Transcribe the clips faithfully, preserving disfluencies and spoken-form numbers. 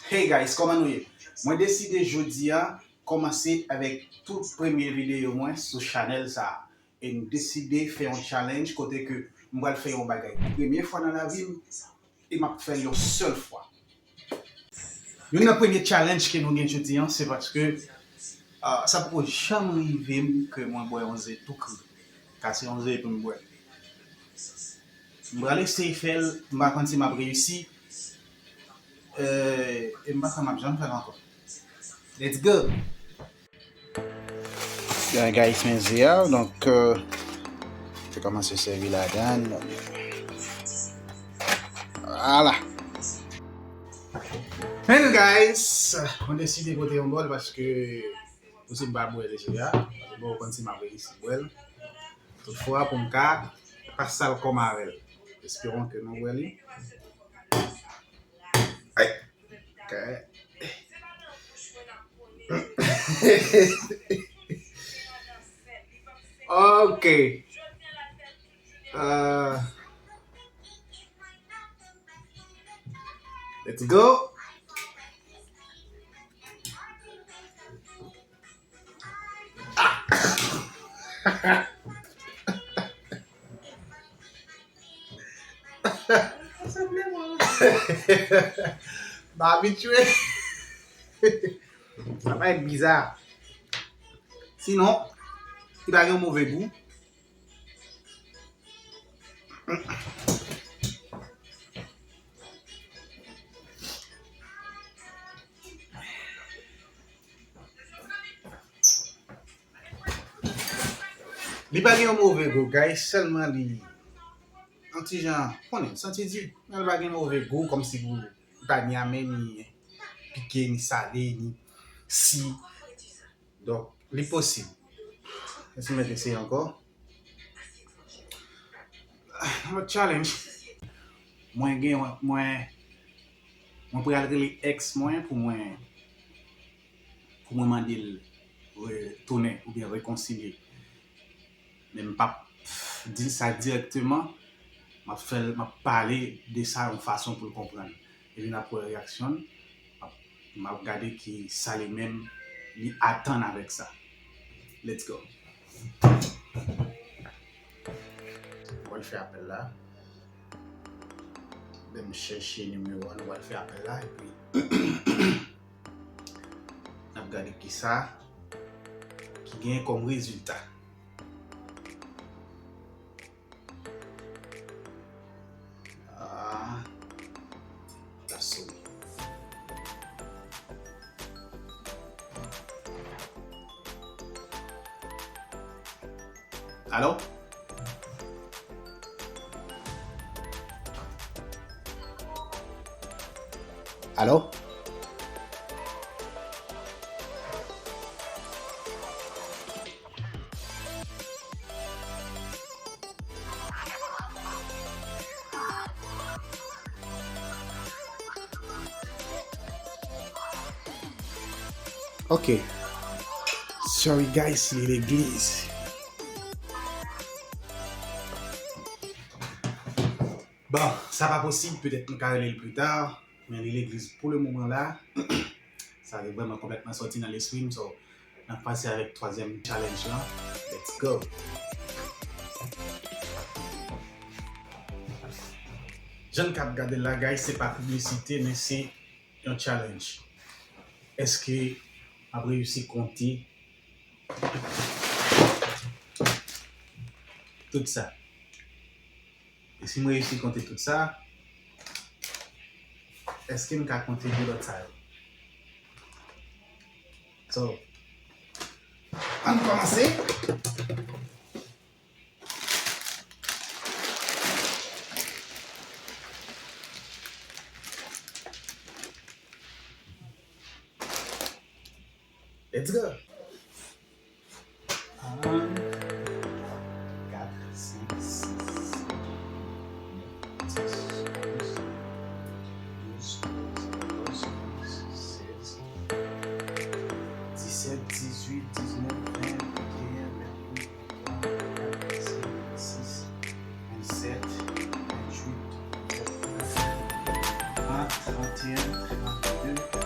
Hey guys, kòman nou ye? Mwen deside jodi a kòmanse avèk tout premye videyo mwen sou chanèl sa a. E m deside fè yon challenge kote ke m pral fè yon bagay premye fwa nan lavi m e m ap fè l yon sèl fwa. Youn nan premye challenge ke nou gen jodi a, se paske ah, sa poko janm rive m ke mwen bwè yon ze tou kri. Kase yon ze epi m bwè. M pral eseye fè l, m pa konn si m ap reyisi. Euh, e m pa kwè m ap janm fè l ankò. Let's go! Gen guys, men ze a, donk, euh, te kòmanse sèvi ladan. Vwala. Men guys, mwen deside pote yon bòl paske posib m pa bwè deja. Bon, ou konn si m ap reyisi bwè l. Toutfwa, pou m ka pa sal kò m avè l. Esperon ke nou wè li. Ay. Ok. Ok. Euh, let's go. M abitye. Sa pa et biza. Sinon, li pa gen move gou. Li pa gen yon move gou, guys, sèlman li yon ti jan, konnen, santi di, men li pa gen move gou, kòmsi pou li pa ni ame, ni pike, ni sale, ni si. Donk, li posib. Èske m mèt eseye ankò? Yon lòt challenge. Mwen gen, mwen, mwen pral rele ex mwen pou mwen, pou mwen mande l re-, tounen oubyen rekonsilye. Men m p ap di l sa dirèkteman. M ap fè l, m ap pale de sa yon fason pou l konprann. Epi n ap wè reyaksyon l. M ap, m ap gade ki sa li menm li atann avèk sa. Let's go. Mwen fè apèl la. Lè m chèche nimewo a, nou pral fè apèl la, epi n ap gade kisa ki genyen kòm rezilta. Ah, la sone. Alo? Alo? Ok. Sorry guys, li legliz. Bon, sa pa posib, petèt nou ka rele l pita, men li legliz pou le moman la. Sa vrèman konplètman sòti nan lespri m, so n ap pase avèk twazyèm challenge lan. Let's go! Jan n k ap gade l la, guys, se pa piblisite, men se yon challenge. Èske m ap reyisi konte tout sa? E si m reyisi konte tout sa, èske m ka konte de lòt sa yo? So, ann kòmanse. Let's go! Un, quatre, cinq, six, sept, neuf, dix, onze, douze, treize, quatorze, quinze, seize, dix-sept, dix-huit, dix-neuf, vingt, vingt et un, vingt-deux, vingt-trois, vingt-quatre, vingt-cinq, vingt-six, vingt-sept, vingt-huit, vingt-neuf, trente, trente et un, trente-deux,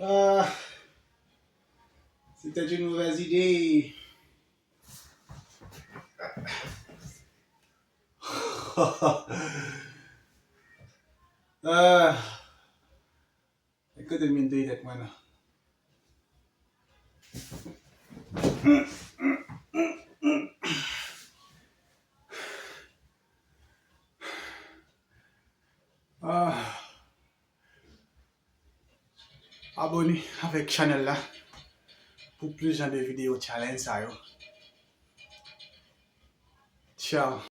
Ah, c'était une mauvaise idée. Ah, kote m vin touye tèt mwen nan? Ah. Abòne avèk chanèl la pou plis jan de videyo challenge sa yo. Tchao.